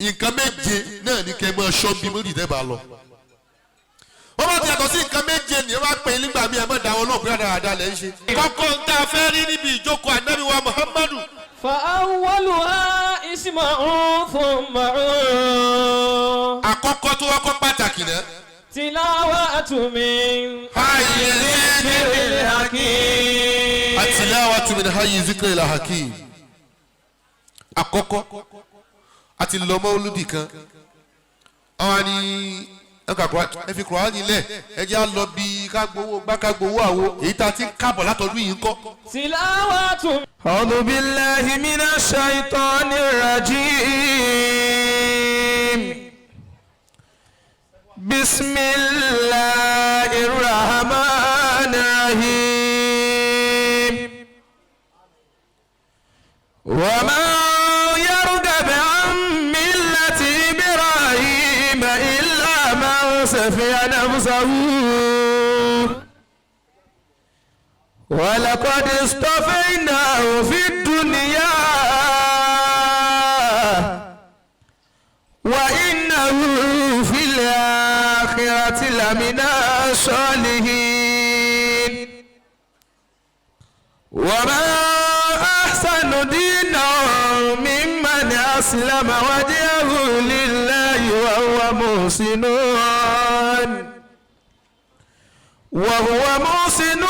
Nǹkan méje náà ní kẹ́ ẹ máa ṣọ́ bí mọ́lì tẹ́ bá lọ. Wọ́n bá ti yàtọ̀ sí nǹkan méje ní ẹ bá pè é nígbà míì, ẹ má da wọn náà pé dáadáa lẹ́ ń ṣe. Kọ́kọ́ ń tá a fẹ́ rí níbi ìjókòó Ànábì wa Muhammadu. فأولها اسمع ثم Àkọ́kọ́ tó wọ́kọ́ pàtàkì náà. تلاوة من حي ذكر الحكيم. التلاوة من حي ذكر الحكيم. Àkọ́kọ́ àti lọ́mọ olùdí kan àwọn ni ẹ fi Kùránì lẹ̀, ẹ jẹ́ á lọ bí ká gbowó gbá, ká gbowó àwo, èyí tá a ti ń kábọ̀ látọdún yìí ń kọ́. تلاوة أعوذ بالله من الشيطان الرجيم. بسم الله الرحمن الرحيم. ومن يرغب عن ملة إبراهيم إلا من سفه نفسه، ولقد اصطفيناه في الدنيا، وإنه في الآخرة لمن الصالحين. ومن أحسن دينا ممن أسلم وجهه لله وهو محسن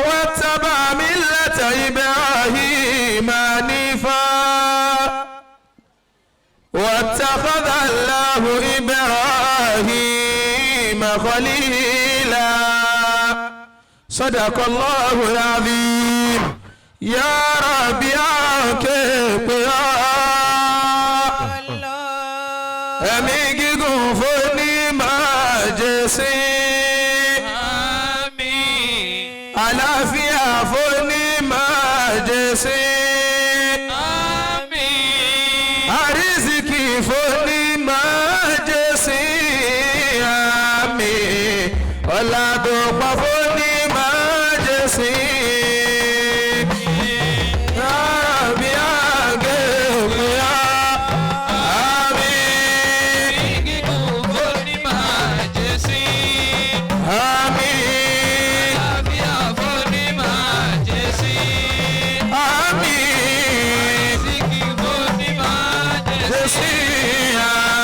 واتبع ملة إبراهيم حنيفا، واتخذ الله إبراهيم خليلا. صدق الله العظيم. يا ربي أكبر، ẹ̀mí gígùn fún ní máa jẹ sí, àlàáfíà fún ní máa jẹ sí, àrísìkì fún ní máa jẹ sí, àmín. Ọ̀là tó pa fún ní máa jẹ sí. Àbí àgẹ̀wò àmín. Àmín. Àmín. Jésì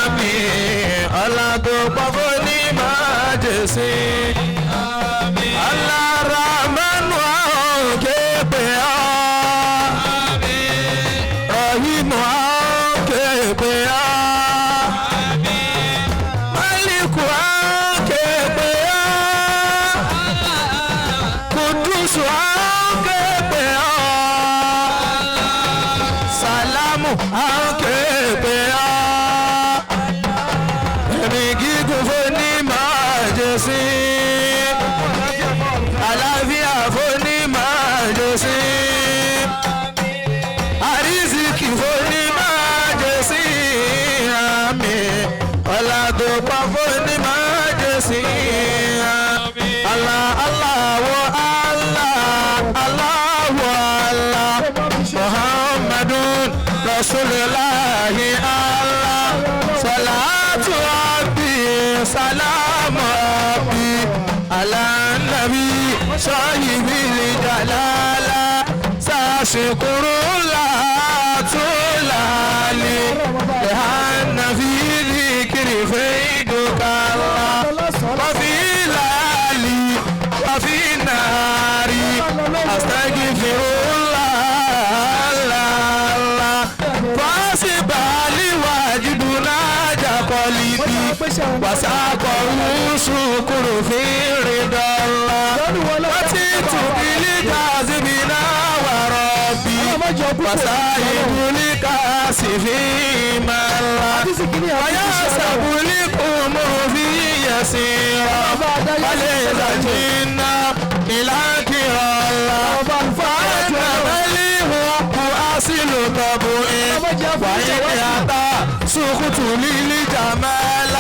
àmín. Ọ̀làdùnpọ̀ fún ní máa Jésì. Aláramánú àókè pé ọ́. Rahimu àókè pé ọ́. Málíkù àókè pé ọ́. Kùdùsù àókè pé ọ́. Sàlámù àókè pé ọ́. Ẹ̀mí gígùn fún ní máa jẹ sí. Àlàáfíà fún ní máa jẹ sí. Àrísìkì fún ní máa jẹ sí. Àmín. Ọ̀làdùnpọ̀ fún ní máa jẹ sí. Allah Allah wa Allah Allah wa Allah Muhammadun Rasulullahi Allah Salatu Rabbi Salamu Rabbi ala Nabi Sahibil Jalala Sashkurullah Tulali لأن في ذكر فيدك الله وفي ليالي وفي النهار أستغفر الله الله الله فاسب لي واجبنا قلبي وساقه شكر في رضا الله وتيت بالجاذبنا وربي وسائب لكاسف ما الله ويحسب الأمور في يسيرا وليس جنا إلى الله فإنما الحب أصل طبعي وإن أتى سخط للجمال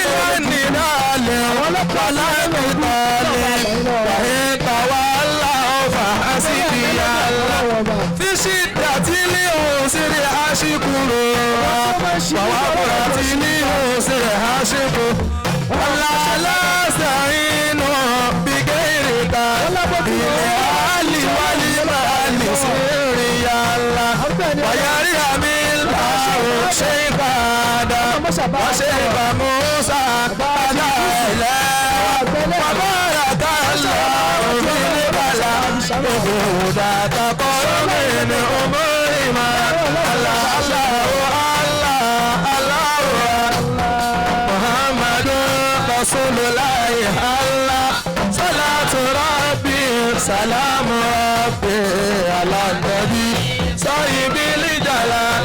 إلى النال ولا قتال وإن تولوا فحسبي الله في شدة العسر أشكر. ووفرة ليوسف ولا لا استعين بغيرك بالآل والمال سر يا الله ويرحم الله شيخ آدم وشيخ موسى وبارك الله في البلد وهدى تقر من أمور ما الله الله الله محمد رسول الله الله صلاة ربي سلام ربي على النبي صاحب الجلال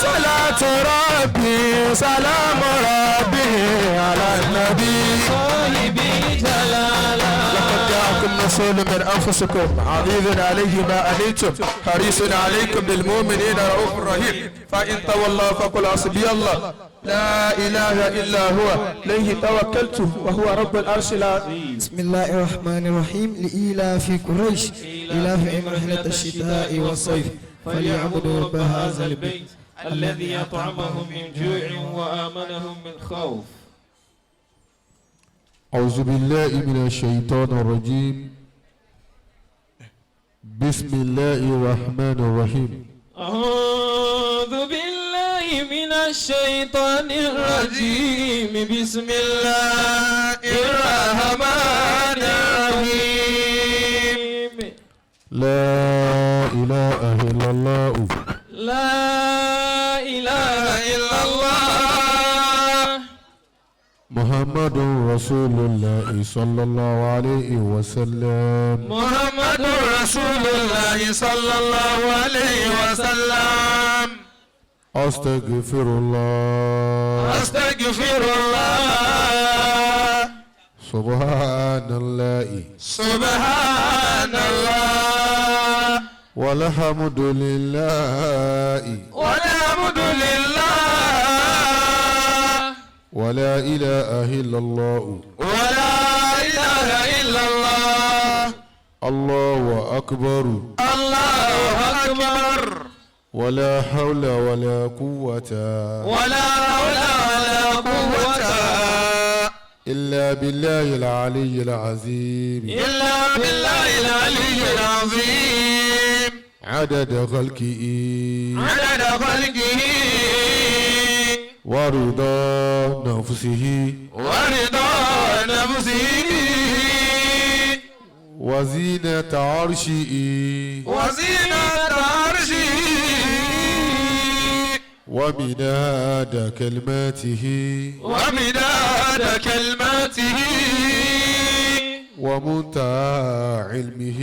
صلاة ربي سلام ربي على النبي صاحب الجلال. لقد جاءكم رسول من أنفسكم عزيز عليه ما أنتم حريص عليكم بالمؤمنين رؤوف رحيم فإن تولوا فقل حسبي الله لا إله إلا هو عليه توكلت وهو رب العرش العظيم. بسم الله الرحمن الرحيم. لإيلاف قريش إيلافهم رحلة الشتاء والصيف فليعبدوا رب هذا البيت الذي أطعمهم من جوع وآمنهم من خوف. أعوذ بالله من الشيطان الرجيم. بسم الله الرحمن الرحيم. أعوذ بالله من الشيطان الرجيم. بسم الله الرحمن الرحيم. لا إله إلا الله. لا إله إلا الله. محمد رسول الله صلى الله عليه وسلم. محمد رسول الله صلى الله عليه وسلم. أستغفر الله. أستغفر الله. سبحان الله. سبحان الله. والحمد لله. والحمد لله. ولا إله إلا الله. ولا إله إلا الله. الله أكبر. الله أكبر. ولا حول ولا قوة. ولا حول ولا قوة إلا بالله العلي العظيم. إلا بالله العلي العظيم. عدد خلقه. عدد خلقه. ورضا نفسه. ورضا نفسه. وزينة عرشه. وزينة عرشه. ومداد كلماته. ومداد كلماته. ومنتهى علمه.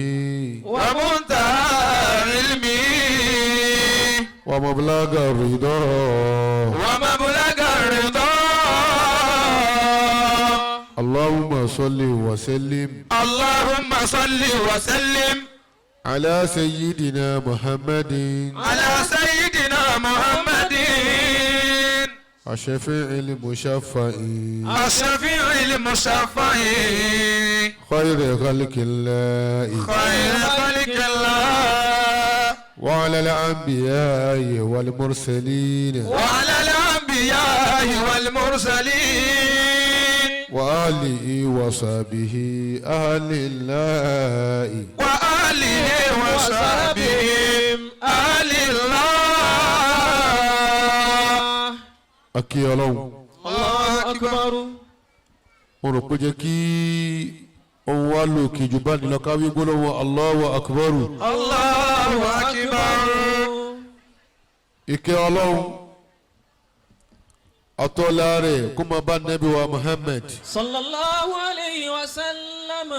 ومنتهى علمه. ومبلغ الرضا. ومبلغ الرضا. اللهم صل وسلم. اللهم صل وسلم على سيدنا محمد. على سيدنا محمد. الشفيع المشفع. الشفيع المشفع. خير خلق الله. خير خلق الله. وعلى الأنبياء والمرسلين. وعلى الأنبياء والمرسلين. وآله وصحبه أهل الله. وآله وصحبه أهل الله. Akí Ọlọ́run. الله أكبر. Mo rò pé jẹ́ kí ohun wa lò kí jù bá nílọ káwé gbólóhùn Allahu Akbar. Allahu Akbar. Ìkẹ́ Ọlọ́run atọ́lá rẹ̀ kó máa bá Nábì wa Muhammad. Sallallahu alayhi wa sallam.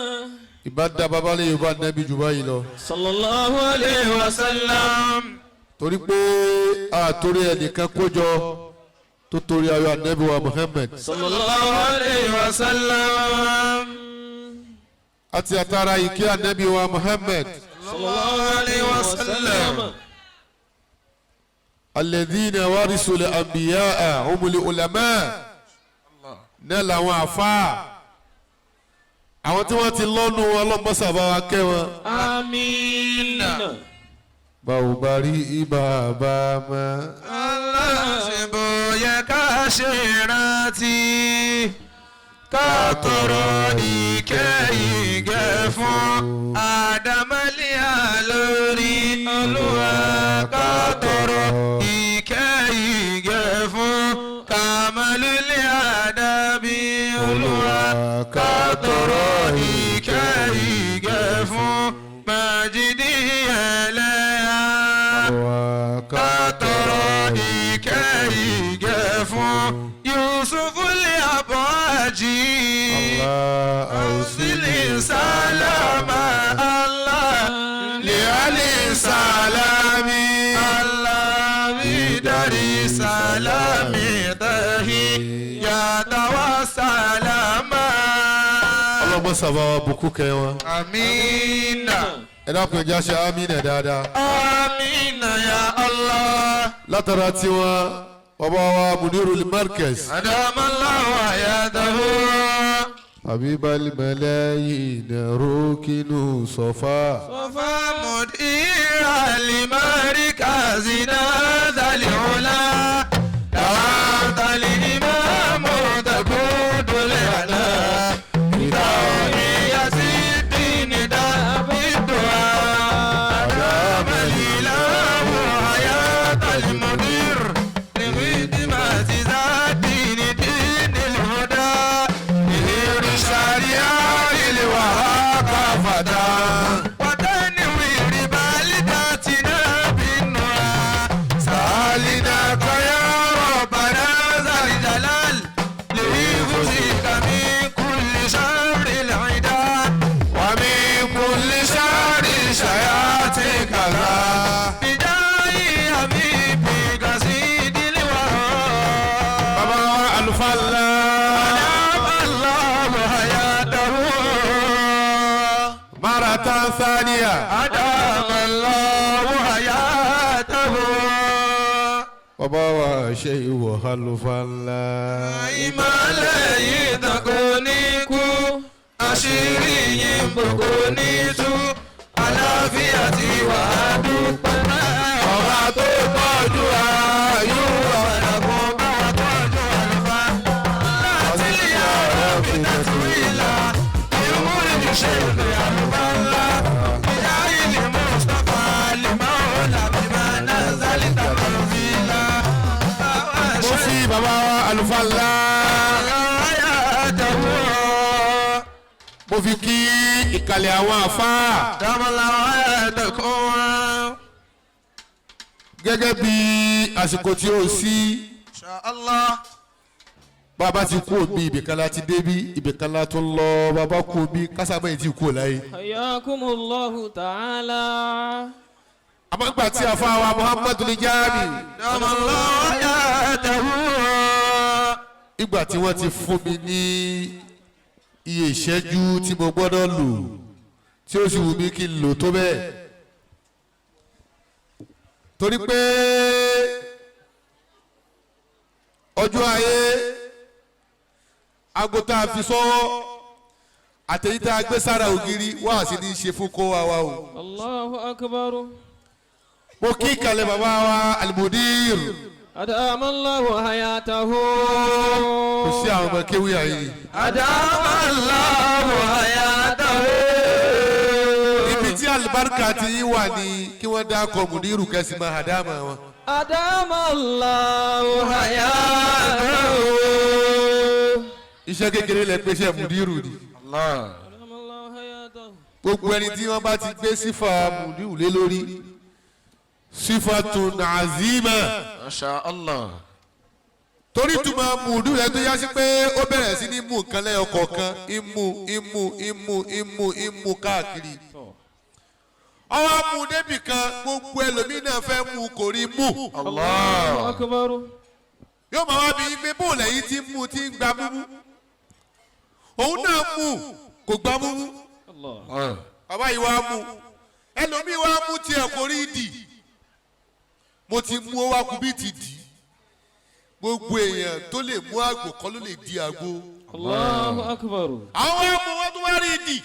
Ìbá dá bàbá lè bá Nábì jù báyìí lọ. Sallallahu alayhi wa sallam. Torí pé àtòrí ẹnìkan kójọ tó torí ayọ̀ Nábì wa Muhammad. Sallallahu alayhi wa sallam. Àti àtàrà ìkẹ́ Ànábì wa Muhammad. Sallallahu alayhi wa sallam. Alladhina warisul anbiya'a humul ulama. Náà làwọn àfáà. Àwọn tí wọ́n ti lọ́nu ọlọ́mọ́sà bá wa kẹ́ wọn. Àmín. Báwo bá rí ibà bá mọ́. Aláṣẹ bó. ṣe rántí ká tọrọ ìkẹ́ ìgẹ̀ fún Àdàmálíà lórí Olúwa ká tọrọ ìkẹ́ ìgẹ̀ fún Kàmálùlẹ̀ Àdàbí Olúwa ká tọrọ ìkẹ́ ìgẹ̀ fún Májídì ẹlẹ́yà ká tọrọ ìkẹ́ ìgẹ̀ fún Yusuful Abaji Ausili salama Allah liali salami Allah bidari salami tahi ya tawa salama. Ọlọ́mọ sábà wa bùkún kẹ́ wọn. Amina. Ẹ dákun ẹja ṣe amínà dáadáa. Amina ya Allah. Látara tiwọn bàbá wa Munirul Markaz. Adamallahu hayatahu. Habibal malayina rukinu sofa. Sofa mudira limarikazina zalihula. Dawata limamu takudu lana. Kitawni yasidini dabidua. Adamalilahu hayatal mudir. Likhidmati zatini dinil huda. Lihiru shari'a ilwahaka fada. وتنوير بلدتنا بالنور سألناك يا ربنا ذا الجلال لحفظك من كل شر العدا ومن كل شر شياطينك بجاه حبيبك سيد الورى Bàbá wa àlùfáà ńlá. أدام الله حياته Maratan thaniya. أدام الله حياته Bàbá wa ṣe ìwọ̀ àlùfáà ńlá. Ìmọ̀lẹ̀ yìí tán kò ní kú, àṣírí yìí ń bò kò ní tú, àlàáfíà tí wà á dúpẹ́. Ọba tó tọ́jú ayúwà. Ọ̀nà kò bá wa tọ́jú àlùfáà. Láti lè ọ̀rọ̀ fi tẹ̀sí ìlà, ìmúrí ti ṣe ìpè àlùfáà ńlá. Ìyá ìlú Mustapha lè máa ń làbí máa náà sálí tàbí fìlà. Mo fi bàbá wa àlùfáà ńlá. Mo fi kí ìkàlẹ̀ àwọn àfáà. Gẹ́gẹ́ bí àsìkò tí ó sí. Bàbá ti kú òbí ibìkan la ti débí ibìkan la tún lọ bàbá kú òbí kásámọ́ yìí ti kú láyé. Hayyakumullahu ta'ala. Àmọ́ ìgbà tí àfáà wa Muhammadu Lijami. Ìgbà tí wọ́n ti fún mi ní iye ìṣẹ́jú tí mo gbọ́dọ̀ lò tí ó sì wù mí kí n lò tó bẹ́ẹ̀. Torí pé ọjọ́ ayé aago tá a fi sọ́wọ́ àtẹ̀yí tá a gbé sára ògiri wá sí ní í ṣe fún kó wa wa o. Allahu akbar. Mo kí ìkàlẹ̀ bàbá wa Al-Mudir. Adamallahu hayatahu. Kò sí àwọn ọmọ kéwì àyè. Adamallahu hayatahu. Ibi tí àlùbáríkà ti yín wà ní kí wọ́n dá akọ Mùdírù kẹsì máa àdámà wọn. Adamallahu hayatahu. Iṣẹ́ kékeré lẹ pé iṣẹ́ Mùdírù ni. Adamallahu hayatahu. Gbogbo ẹni tí wọ́n bá ti gbé sífà Mùdírù lé lórí. Sífàtun azima. Masha Allah. Torí túmọ̀ Mùdírù rẹ tó yá sí pé ó bẹ̀rẹ̀ sí ní mú nǹkan lẹ́yọ kọ̀ọ̀kan ìmú ìmú ìmú ìmú ìmú káàkiri. Ọwọ́ mú débì kan gbogbo ẹlòmíín náà fẹ́ mú kò rí mú. Allahu akbar. Yóò máa wá bí i pé bóòlù ẹ̀yìn tí ń mú tí ń gba múmú. Òun náà mú kò gba múmú. Allah. Bàbá yìí wá mú. Ẹlòmíín wá mú tiẹ̀ kò rí dì. Mo ti mú ó wá kú bí ti dì. Gbogbo èèyàn tó lè mú àgbò kọ́ ló lè di àgbo. Allahu akbar. Àwọn ọmọ wọn tún wá rí dì.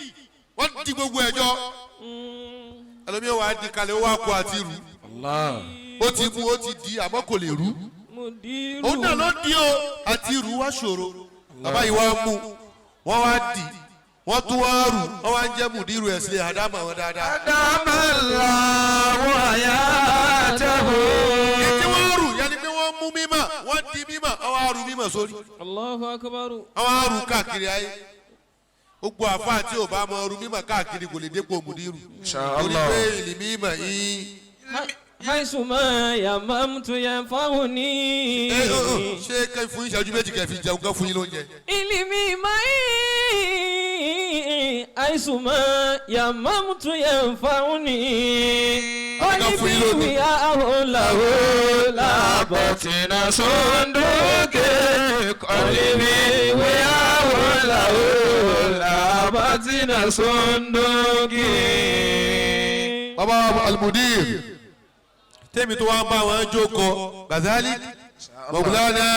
Wọ́n di gbogbo ẹ̀jọ́. Ẹlòmíín wá di kalẹ̀ ó wá kó àti rù. Ó ti mú ó ti di àmọ́ kò lè rú. Mudiru. Òun náà ló di o àti rù wá ṣòro. Bàbá yìí wá mú wọ́n wá dì wọ́n tún wá rù wọ́n wá ń jẹ́ mùdírù ẹ̀sìn àdámà wọn dáadáa. أدام الله حياته. Ètí wọ́n rù yẹn ni pé wọ́n mú mímọ̀, wọ́n di mímọ̀, wọ́n wá rù mímọ̀ sórí. Allahu akbar. Wọ́n wá rù káàkiri ayé. Gbogbo àfáà tí ò bá mọ rù mímọ̀ káàkiri kò lè dépò mùdírù. Torí pé ìlì mímọ̀ yìí. حيث ما يممت ينفعني. Ẹ ẹ ẹ, ṣé kẹ́ fún ìṣẹ́jú 2 kẹ́ fi jẹun kẹ́ fún yín lóúnjẹ? إلمي معي حيث ما يممت ينفعني. قلبي وياه له لا بطن صندوق قلبي وياه له لا بطن صندوق. Bàbá Almudir tẹ́mi tó wá ń bá wọn jókòó Gazali Mawlana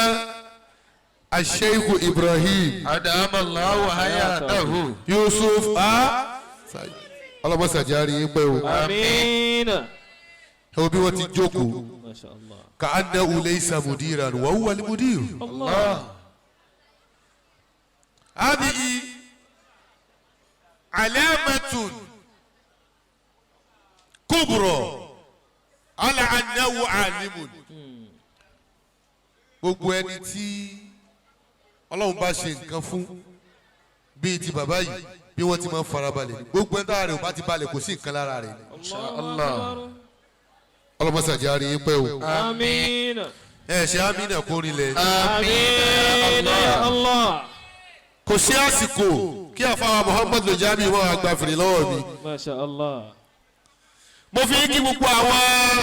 Asheikh Ibrahim أدام الله حياته. Yusuf a ọlọ́mọsàjárí yín pẹ́ o. آمين. Ẹ wo bí wọ́n ti jókòó. ما شاء الله. Ka'annahu laysa mudiran wa huwa al-mudir. الله. هذه علامة كبرى على أنه عالم. Gbogbo ẹni tí Ọlọ́run bá ṣe nǹkan fún bíi ti bàbá yìí bí wọ́n ti máa ń farabalẹ̀, gbogbo ẹni tára rẹ̀ ò bá ti balẹ̀ kò sí nǹkan lára rẹ̀. الله. Ọlọ́mọsàjà rí yín pẹ́ o. آمين. Ẹ ṣe amínà kó rinlẹ̀. آمين يا الله. Kò sí àsìkò kí àfàwà Muhammad Lujami wọn àgbà fèrè lọ́wọ́ mi. ما شاء الله. Mo fi kí gbogbo àwọn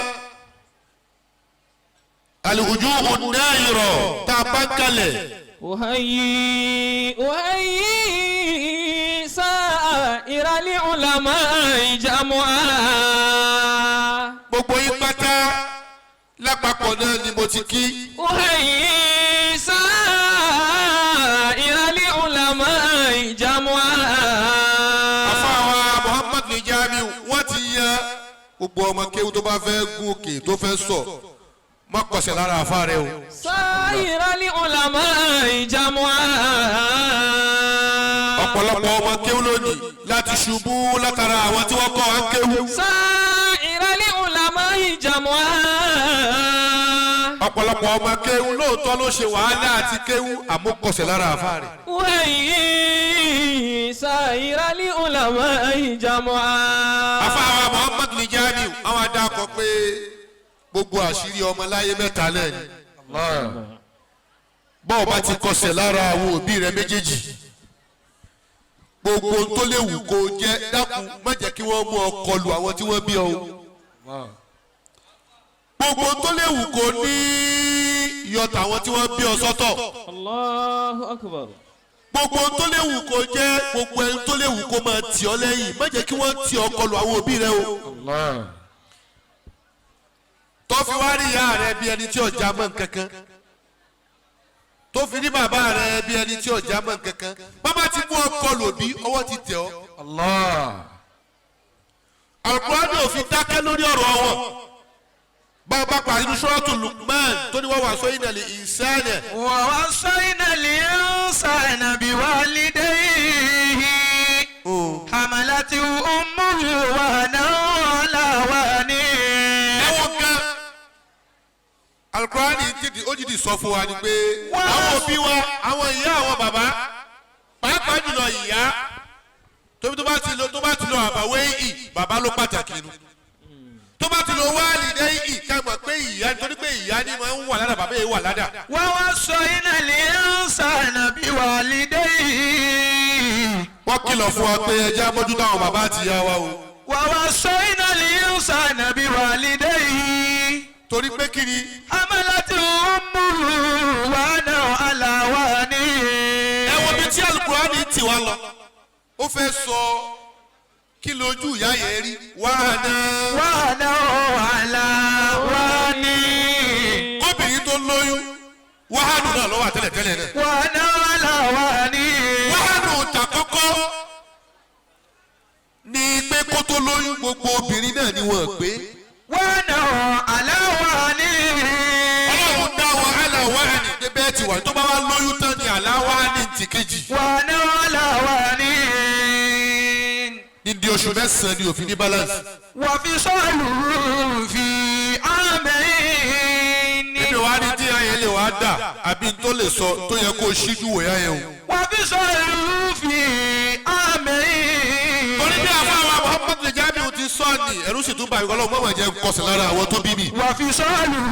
alùpùpù náírà tá a bá ń kalẹ̀. أحيي أحيي سائر العلماء جمعا. Gbogbo yín pátá lápapọ̀ náà ni mo ti kí. أحيي سائر العلماء جمعا. Àfàwà Muhammad Lujami wọ́n ti yan gbogbo ọmọ kéwú tó bá fẹ́ gún òkè tó fẹ́ sọ má kọsẹ̀ lára àfa rẹ o. سائر العلماء جمعا. Ọ̀pọ̀lọpọ̀ ọmọ kéwú lónìí láti ṣubú látara àwọn tí wọ́n kọ́ wa ń kéwú. سائر العلماء جمعا. Ọ̀pọ̀lọpọ̀ ọmọ kéwú lóòótọ́ ló ṣe wàhálà àti kéwú àmúkọsẹ̀ lára àfa rẹ̀. أحيي سائر العلماء جمعا. Àfàwà Muhammad Lijani àwọn adakọ̀ pé gbogbo àṣírí ọmọ láyé mẹ́ta náà ni. Bọ́ọ̀ bá ti kọsẹ̀ lára àwọn òbí rẹ méjèèjì, gbogbo ohun tó léwu kó o jẹ́, dákun má jẹ́ kí wọ́n mú ọ kọlù àwọn tí wọ́n bí ọ o. Gbogbo ohun tó léwu kó o ní yọta àwọn tí wọ́n bí ọ sọ́tọ̀. الله أكبر. Gbogbo ohun tó léwu kó jẹ́, gbogbo ẹni tó léwu kó máa tì ọ́ lẹ́yìn, má jẹ́ kí wọ́n tì ọ́ kọlù àwọn òbí rẹ o. Tó fi wá rí ìyá rẹ bí ẹni tí ò já mọ́ nǹkankan, tó fi rí bàbá rẹ bí ẹni tí ò já mọ́ nǹkankan, bàbá ti mú ọkọ lòbí ọwọ́ ti tẹ̀ ọ́. Al-Qur'ani ò fi dákẹ́ lórí ọ̀rọ̀ wọn. Bàbá parí ní Suratu Luqman tó ní wọ́n wà sọ ìnàlẹ̀ ìsánẹ̀. ووصينا الإنسان بوالديه حملته أمه وهنا على وهن. Ẹ̀wọ̀n kan Al-Qur'ani dìdì ó dìdì sọ fún wa ni pé àwọn òbí wa, àwọn ìyá, àwọn bàbá, pàápàá jùlọ ìyá tóbi tó bá ti lọ tó bá ti lọ àbàwé ì bàbá ló pàtàkì nu, tó bá ti lọ wálìdé ì ká mọ̀ pé ìyá, nítorí pé ìyá ni máa ń wà ládàá, bàbá yìí wà ládàá. ووصينا الإنسان بوالديه. Wọ́n kìlọ̀ fún wa pé ẹjẹ́ amójútó àwọn bàbá àti ìyá wa o. ووصينا الإنسان بوالديه. Torí pé kí ni? حملته أمه وهنا على وهن. Ẹ wo bí tí Al-Qur'ani tì wá lọ, ó fẹ́ sọ kí lójú ìyá yẹn rí wàhánà. وهنا على وهن. Kóbìnrin tó lóyún, wàhánù náà ló wà tẹ́lẹ̀tẹ́lẹ̀ náà. وهنا على وهن. Wàhánù tàkọ́kọ́ ni pé kó tó lóyún gbogbo obìnrin náà ni wọ́n pé. وهنا على وهن. Ọlọ́run dá wọn Bẹ́ẹ̀ ti wà tó bá wá lóyún tán ni àláwá ní ti kejì. وأنا على وان Ní di oṣù 9 ni òfin ní balance. وفصاله في عامين Nínú wa ní tí ayẹyẹ lè wá dà àbí n tó lè sọ tó yẹ kó o ṣíjú wòyá yẹn o. وفصاله في عامين Torí bí àfa wa Muhammadu Jamiu ti sọ ni ẹ̀rú sì tún bá ìwọ lọ́wọ́ mọ̀mọ́ jẹ́ kọsẹ̀ lára àwọn tó bí mi. وفصاله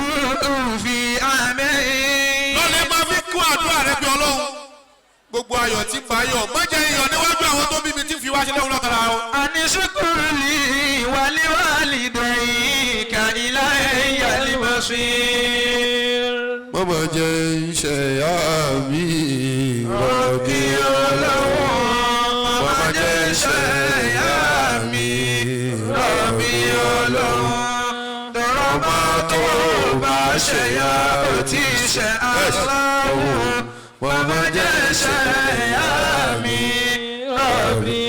في عامين Lọ́lẹ̀ máa fi kún àdúrà rẹ bí Ọlọ́run. Gbogbo ayọ̀ tí ń bá yọ̀ má jẹ́ iyọ̀ níwájú àwọn tó bí mi tí ń fi wá ṣe lẹ́hùn látara wọn. أن اشكر لي ولوالديك إلي المصير Mọ̀mọ́ jẹ́ iṣẹ́ ìyá mi rọ̀bì Ọlọ́run Mọ̀mọ́ jẹ́ iṣẹ́ ìyá mi rọ̀bì Ọlọ́run tọrọ máa tó bá ṣe yá ò tí ì ṣe Ọlọ́run mọ̀mọ́ jẹ́ iṣẹ́ ìyá mi rọ̀bì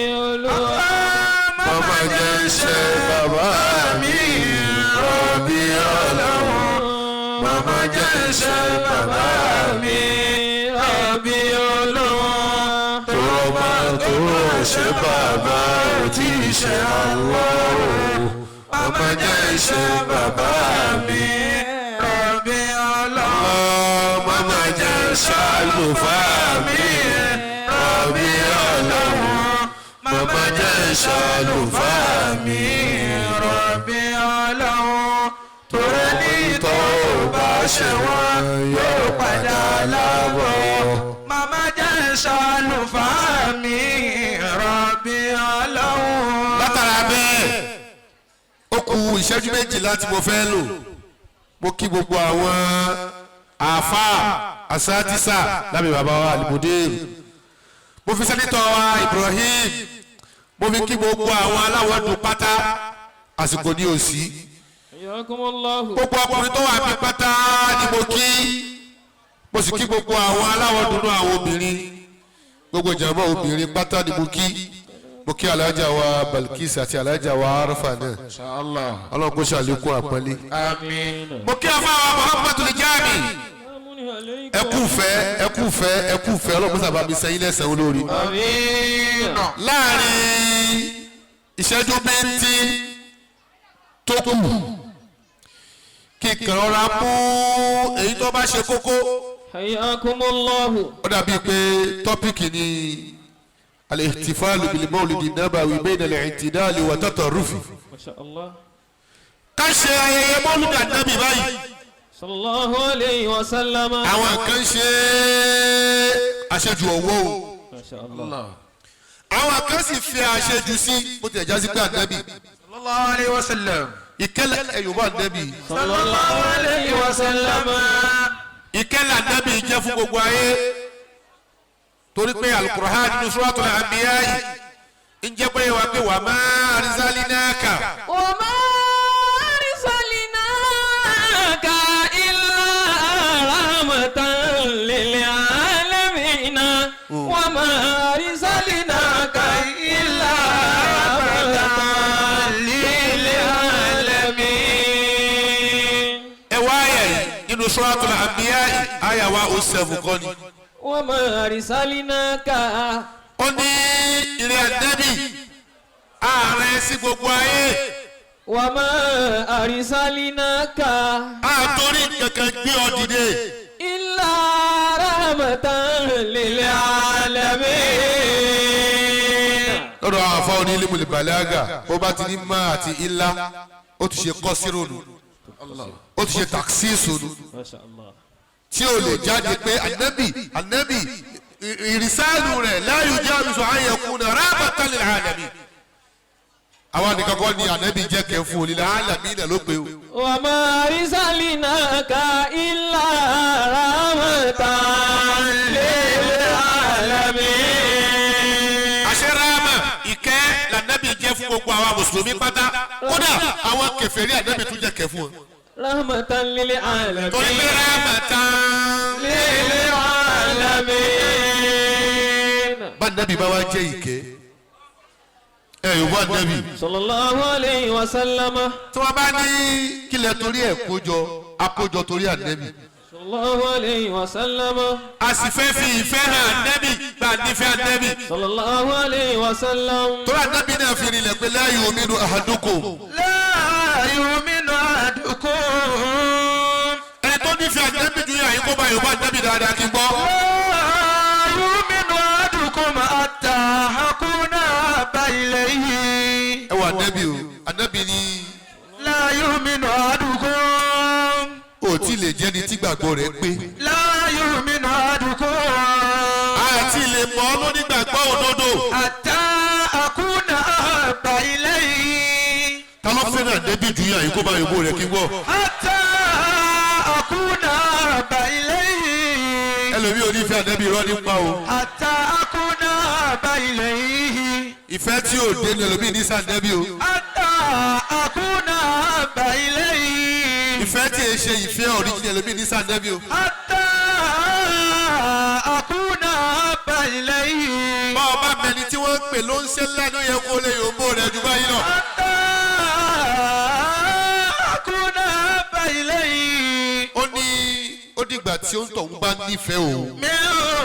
Mọ̀mọ́ jẹ́ iṣẹ́ bàbá mi rọ̀bì Ọlọ́run mọ̀mọ́ jẹ́ iṣẹ́ bàbá mi rọ̀bì Ọlọ́run tọrọ máa tó ṣe bàbá ò tí ì ṣe Ọlọ́run. Mọ̀mọ́ jẹ́ iṣẹ́ bàbá mi. rọ̀bì Ọlọ́run. Mọ̀mọ́ jẹ́ ṣàlùfáà mi rọ̀bì Ọlọ́run. Mọ̀mọ́ jẹ́ ṣàlùfáà mi rọ̀bì Ọlọ́run torí ní tó bá ṣe wọ́n yóò padà lábọ̀. Màmá jẹ́ ṣàlùfáà mi rọ̀bì Ọlọ́run. Látara bẹ́ẹ̀ ó kù ìṣẹ́jú 12 tí mo fẹ́ lò. Mo kí gbogbo àwọn àáfàá asátísà lábẹ́ bàbá wa Alimudir. Mo fi sẹ́nitọ́ wa Ibrahim. Mo fi kí gbogbo àwọn aláwọ̀ dùn pátá. Àsìkò ní òsì. Gbogbo ọkùnrin tó wà bí pátá ni mo kí. Mo sì kí gbogbo àwọn aláwọ̀ dúdú àwọn obìnrin. Gbogbo jàmọ́ obìnrin pátá ni mo kí. Mo kí alájà wa Balkis àti alájà wa Arafa náà. Ọlọ́run kó ṣàlékún àpọ́nlé. Mo kí afáwa Muhammadu Jami. Ẹ kú fẹ́, ẹ kú fẹ́, ẹ kú fẹ́. Ọlọ́run kó sábà mi sẹ́yìn lẹ́sẹ̀ olórí. Láàrin ìṣẹ́jú bíntín tó kù kí n kàn rọra mú èyí tó bá ṣe kókó. Hayyakumullahu. Ó dàbí pé tọ́pìkì ni al-ihtifalu bil-mawlidi nabawi bayna al-i'tidali wa tatarrufi. Masha Allah. Ká ṣe ayẹyẹ mọ́lúdì ànábì báyìí. Sallallahu alayhi wa sallam. Àwọn kan ṣe àṣejù ọ̀wọ́ o. Masha Allah. Àwọn kan sì fi àṣejù sí bó tilẹ̀ jásí pé ànábì. Sallallahu alayhi wa sallam. Ìkẹ́lẹ̀ ẹ̀yọ̀bọ̀ ànábì. Sallallahu alayhi wa sallam. Ìkẹ́lẹ̀ ànábì jẹ́ fún gbogbo ayé. Torí pé Al-Qur'an nínú Suratul Anbiya yìí ń jẹ́ pé wà pé wa ma arsalinaka. Wa ma arsalinaka illa rahmatan lil alamin. Wa ma arsalinaka illa rahmatan lil alamin. Ẹ wá àyà yìí nínú Suratul Anbiya yìí àyà wa ó sẹ́fù kọ́ ni. Wa ma arsalinaka. Ó ní ìrìn ànábì ààrẹ sí gbogbo ayé. Wa ma arsalinaka. Àtòrí kankan gbé ọ dìde. Illa rahmatan lil alamin. Lọ́dọ̀ àwọn afọ oní ilé mọ̀lẹ́ bàlágà ó bá ti ní má àti ilá ó ti ṣe kọ́sírò nù ó ti ṣe taksísù nù Masha Allah. tí ó lè jáde pé ànábì ànábì ìrìsáàlù rẹ̀ la yujawizu an yakuna rahmatan lil alamin. Àwa nìkan kọ́ ni ànábì jẹ́ kẹ́ fún olè alamin náà ló pé o. Wa ma arsalinaka illa rahmatan lil alamin. Àṣẹ ráàmà ìkẹ́ lànàbì jẹ́ fún gbogbo àwa mùsùlùmí pátá kódà àwọn kèfèrí ànábì tún jẹ́ kẹ́ fún wọn. Rahmatan lil alamin. Torí pé ráàmà tán. Lil alamin. Bá nàbì bá wá jẹ́ ìkẹ́ ẹ yóò bá nàbì. Sallallahu alayhi wa sallam. Tí wọ́n bá ní kílẹ̀ torí ẹ̀ kójọ akójọ torí ànábì. Sallallahu alayhi wa sallam. A sì fẹ́ fi ìfẹ́ hàn ànábì gba nífẹ̀ẹ́ ànábì. Sallallahu alayhi wa sallam. Tó ànábì náà fi rinlẹ̀ pé la yu'minu ahadukum. La yu'minu ahadukum. Ẹni tó nífẹ̀ẹ́ ànábì ju yàrá yìí kó bá yorùbá ànábì dáadáa kí n gbọ́. La yu'minu ahadukum hatta akuna ahabba ilayhi. Ẹ wọ ànábì o, ànábì ni. La yu'minu ahadukum. O tí lè jẹ́ ni tí gbàgbọ́ rẹ̀ pé. La yu'minu ahadukum. Àti lè mọ̀ ọ́ lónígbàgbọ́ òdodo. Hatta akuna ahabba ilayhi. Ta ló fẹ́ràn ànábì ju yàrá yìí kó bá yorùbá rẹ̀ kí n gbọ́. Hatta akuna ahabba ilayhi. Ẹlòmíì ò ní fẹ́ ànábì irọ́ nípa o. Hatta akuna ahabba ilayhi. Ìfẹ́ tí ò dé ni ẹlòmíì ní sànẹ́bí o. Hatta akuna ahabba ilayhi. Ìfẹ́ tí e ṣe ìfẹ́ ọ̀ríjìnà ẹlòmíì ní sànẹ́bí o. Hatta akuna ahabba ilayhi. Bá ọba mẹni tí wọ́n ń pè ló ń ṣe ńlá ló yẹ kó lè yòǹbó rẹ̀ jù báyìí lọ. Hatta akuna ahabba ilayhi. Ó ní ó dìgbà tí ó ń tọ̀ ń bá nífẹ̀ẹ́ òun. Min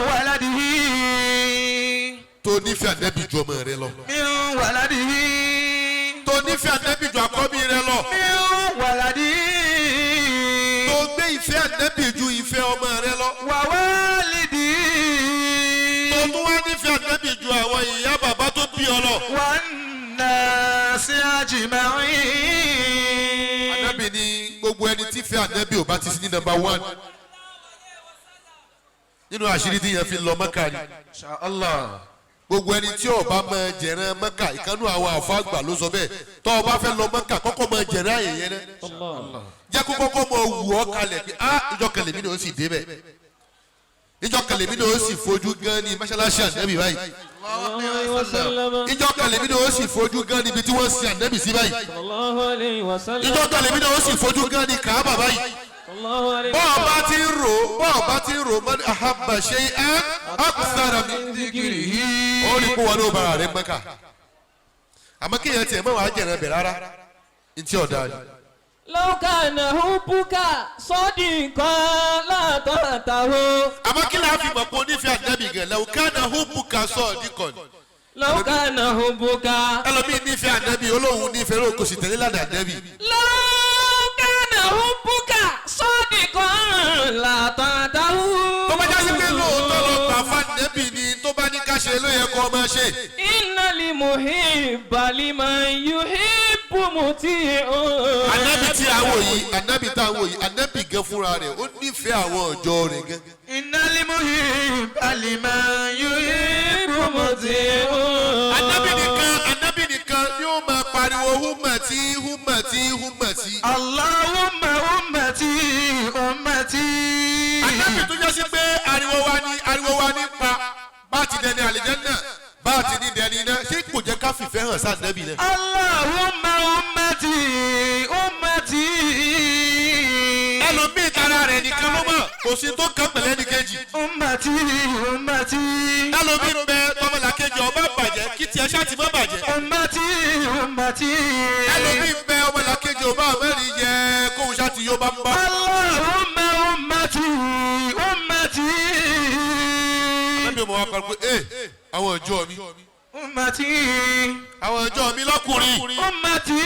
waladihi. Tó nífẹ̀ẹ́ ànábì ju ọmọ rẹ lọ. Min waladihi. Tó nífẹ̀ẹ́ ànábì ju àkọ́bí rẹ lọ. Min waladihi. Tó gbé ìfẹ́ ànábì ju ìfẹ́ ọmọ rẹ lọ. Wa walidihi. Tó tún wá nífẹ̀ẹ́ ànábì ju àwọn ìyá bàbá tó bí ọ lọ. Wan-nasi ajma'in. Ànábì ni gbogbo ẹni tí fẹ́ ànábì ò bá ti sí ní nọ́mbà 1. Nínú àṣírí tí yẹn fi lọ Mẹ́kà ni. Allah. Gbogbo ẹni tí ó bá máa jẹ̀rán Mẹ́kà ìkànnú àwọn àfáàgbà ló sọ bẹ́ẹ̀. Tó o bá fẹ́ lọ Mẹ́kà kọ́kọ́ máa jẹ̀rán àyè yẹn náà. Jẹ́ kó kọ́kọ́ máa wù ọ́ kalẹ̀ pé á ìjọ kẹlẹ̀ mi ni ó sì débẹ̀. Ìjọ kẹlẹ̀ mi ni ó sì fojú gan ni mọ́ṣáláṣí ànábì báyìí. Ìjọ kẹlẹ̀ mi ni ó sì fojú gan níbi tí wọ́n sin ànábì sí báyìí. Ìjọ kẹlẹ̀ mi ni ó sì fojú gan ni Kàábà báyìí. Bọ́ọ̀ bá ti ń rò bọ́ọ̀ bá ti ń rò man ahabba shay'an akthara min dhikrihi. Ó ní kó wọn ní bàrà rẹ̀ Mẹ́kà. Àmọ́ kéèyàn tiẹ̀ mọ́ wàá jẹ̀rẹ̀ bẹ̀ rárá. Ntí ọ̀dà ni. Law kana hubbuka sadiqan la ta'tahu. Àmọ́ kí la fi mọ̀ pé onífẹ́ ànábì gan law kana hubbuka sadiqan. Law kana hubbuka. Ẹlòmíì nífẹ̀ẹ́ ànábì olóhùn nífẹ̀ẹ́ lóko sì tẹ̀lé ládàá ànábì. Law kana hubbuka sadiqan la ta'tahu. Tó bá jásí pé lóòótọ́ lọ gbà fún ànábì ni tó bá ní ká ṣe ló yẹ kó máa ṣe. Innal muhibba liman yuhibbu muti'un. Ànábì tí a wò yìí, ànábì tá a wò yìí, ànábì gan fúnra rẹ̀, ó nífẹ̀ẹ́ àwọn ọ̀jọ́ rẹ̀ gan. Innal muhibba liman yuhibbu muti'un. Ànábì nìkan, ànábì nìkan ni ó máa pariwo húmọ̀tí húmọ̀tí húmọ̀tí. Allahumma ummati ummati. Ànábì tó jásí pé ariwo wa ní pa bá ti dẹni àlìjánnà bá ti ní dẹni iná ṣé kò jẹ́ ká fìfẹ́ hàn sáà nẹ́bì náà. Allahumma ummati ummati. Ẹlòmíì tara rẹ̀ nìkan ló mọ̀ kò sí tó kàn pẹ̀lẹ́ ní kejì. Ummati ummati. Ẹlòmíì bẹ tọmọlàkejì ọba bàjẹ́ kí tiẹ̀ ṣáà ti má bàjẹ́. Ummati ummati. Ẹlòmíì bẹ ọmọlàkejì ọba mẹ́rin yẹ kóhun ṣáà ti yó bá ń bá. Allahumma ummati ummati. Ànábì ọmọ wa kọ́ pé àwọn ọjọ́ mi. Ummati. Àwọn ọjọ́ mi lọ́kùnrin. Ummati.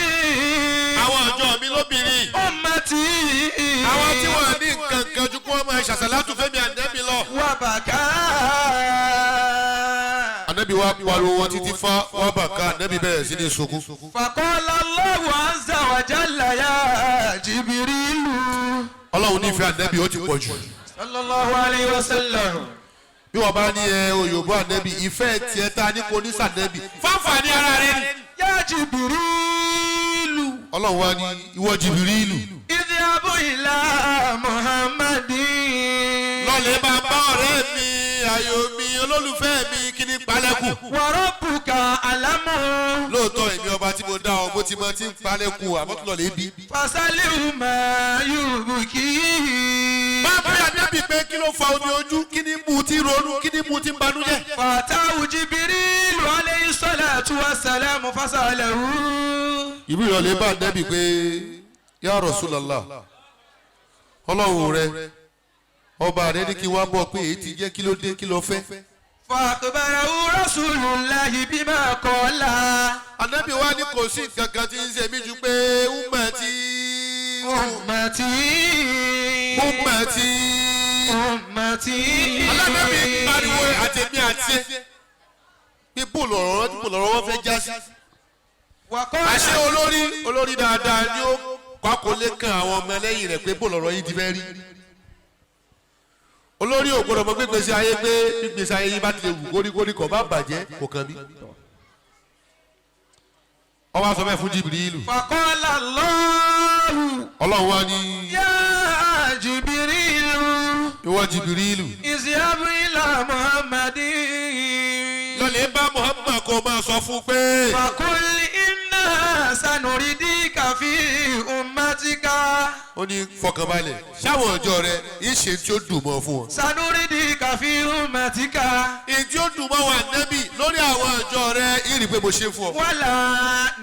Àwọn ọjọ́ mi lóbìnrin. Ummati. Àwọn tí wọ́n ní nǹkan kan ju kí wọ́n máa ṣàṣàlátù fẹ́mi ànábì lọ. Wà bàkà. Ànábì wa pariwo wọn títí fá wà bàkà ànábì bẹ̀rẹ̀ sí ní sunkún. Faqala Allahu azza wa jalla ya Jibrilu. Ọlọ́run nífẹ̀ẹ́ ànábì ó ti pọ̀ jù. Sallallahu alayhi wa sallam. Bí wọ́n bá ní ẹ òyìnbó ànẹ́bì ìfẹ́ tiẹ̀ ta ní kò ní sànẹ́bì fáfàní ara rẹ ni. Yá Jìbìrìlù. Ọlọ́run wa ní ìwọ Jìbìrìlù. Idhabu ila Muhammadin. Lọ́lẹ̀ máa bá ọ̀rẹ́ mi ayò mi olólùfẹ́ mi kí ni palẹ́kù. Wa rabbuka alamu. Lóòótọ́ èmi ọba tí mo dá ọ bó ti mọ tí ń palẹ́kù àmọ́ tó lọ́lẹ̀ bí. Fasalihu ma yubki. Máa bí ànábì pé kí ló fa omi ojú kí ni mú ti ronú kí ni mú ti banújẹ́. Fatahu Jibrilu alayhi salatu wa salamu fasalahu. Ìlú ìrọ̀lẹ́ bá ànábì pé ya Rasulullah ọlọ́run rẹ Ọba rẹ ní kí wá bọ̀ pé èyí ti jẹ́ kí ló dé kí ló fẹ́. فأخبره رسول الله بما قال. Ànábì wa ní kò sí nǹkan kan tí ń ṣe mí ju pé ummati أمتي ummati. أمتي. Alábẹ́bí pariwo àtẹ̀mí àti ẹ̀ pé bóòlù ọ̀rọ̀ wọn fẹ́ já sí. وقال Àṣé olórí dáadáa ni ó kọ́kọ́lé kan àwọn ọmọ ẹlẹ́yìn rẹ̀ pé bóòlù ọ̀rọ̀ yìí ti fẹ́ rí. Olórí ò gbọ́dọ̀ mọ gbégbèsè ayé pé gbégbèsè ayé yìí bá ti lè wù kóríkórí kò bá bàjẹ́ kò kàn mí. Ó wá sọ bẹ́ẹ̀ fún Jìbìrìlù. فقال الله Ọlọ́run wá ní يا جبريل ìwọ Jìbìrìlù. اذهب إلى محمد Lọ́lẹ̀ bá Muhammad kó máa sọ fún pé. فقل إنا سنريدك في أمتك. Ó ní fọkànbalẹ̀ sáwọn ọjọ́ rẹ ìṣe tí ó dùn mọ́ fún wọn. سنريدك في أمتك. Èyí tí ó dùn mọ́ wa nẹ́bì lórí àwọn ọjọ́ rẹ ìrì pé mo ṣe fún ọ. ولا